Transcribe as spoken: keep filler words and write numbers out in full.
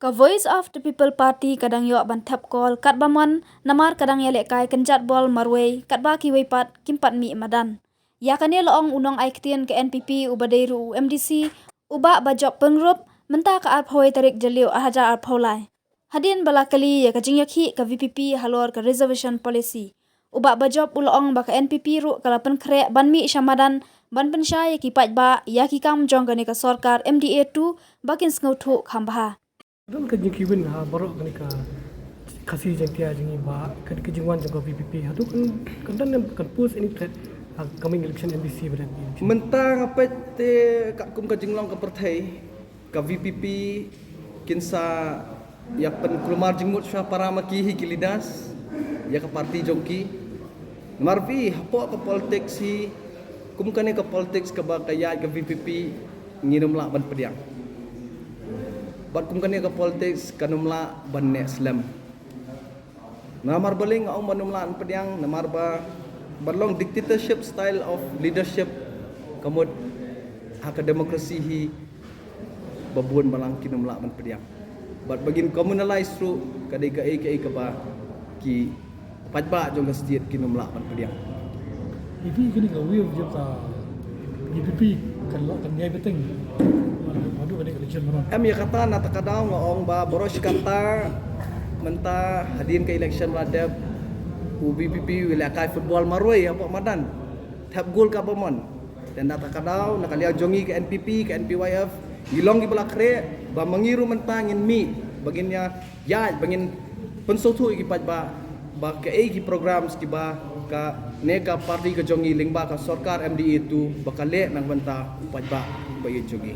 Ka Voice of the People Party ka dang ïoh ban thep kol katba mon namar ka dang ïalehkai kynjat bol marwei katba kiwei pat kim pat mih madan. Ïa kane la ong u nongai ktien ka N P P uba dei ruh u M D C, u Bah Bajop Pyngrope, mynta ka arphew tarik Jylliew arhajar arphew lai. Hadien ba la kylli ïa ka jingïakhih ka V P P halor ka reservation policy, u Bah Bajop u la ong ba ka N P P ruh ka la pynkhreh ban mih sha madan ban pynshai ïa ki paidbah ïa ki kam jong kane ka sorkar M D A two ba kin sngewthuh kham bha. Don ka jingkiwin ha baroh kane ka Khasi Jaiñtia jong ngi ba ka, ka jingwan jong ka V P P haduh kan, kan don kan pose any threat ha coming election M D C ba dang. Mynta nga peit te katkum ka jinglong ka pyrthei, ka V P P kin sa ïa pynkulmar jingmut sha para ma ki hi ki leaders ïa ka party jong ki. Namar phi hapoh ka politics hi, kum kane ka politics kaba ka ïaid ka V P P ngin ym lah ban pdiang. Bad kum kane ka politics kan ym lah ban neh slem. Namar balei nga ong ban ym lah ban pdiang, namar ba ban long dictatorship style of leadership ka mut ha ka democracy hi ba bun balang kin ym lah ban pdiang. Bad ba ngin communalize ruh ka dei kaei kaei kaba ki paidbah jong ka state kin ym lah ban pdiang. Ïa phi kane ka view jong ka V P P kan lah kan ïai bteng haduh kane ka election madan. Em, ïa kata na kata ka daw nga ong ba baroh shi katta mynta hadien ka election ba la dep u V P P u lehkai football marwei hapoh madan. Thep gol katba mon. Te na kata ka daw na ka liang jong ngi ka N P P, ka N P Y F, ngi long kiba la khreh ba ma ngi ruh mynta ngin mih ba ngin ïa ïaid ba ngin pynsngewthuh ïa ki paidbah ba kaei ki programs kiba kane ka party ka jong ngi lyngba ka sorkar M D A two ba ka leh na ka bynta u paidbah ba ïeit jong ngi.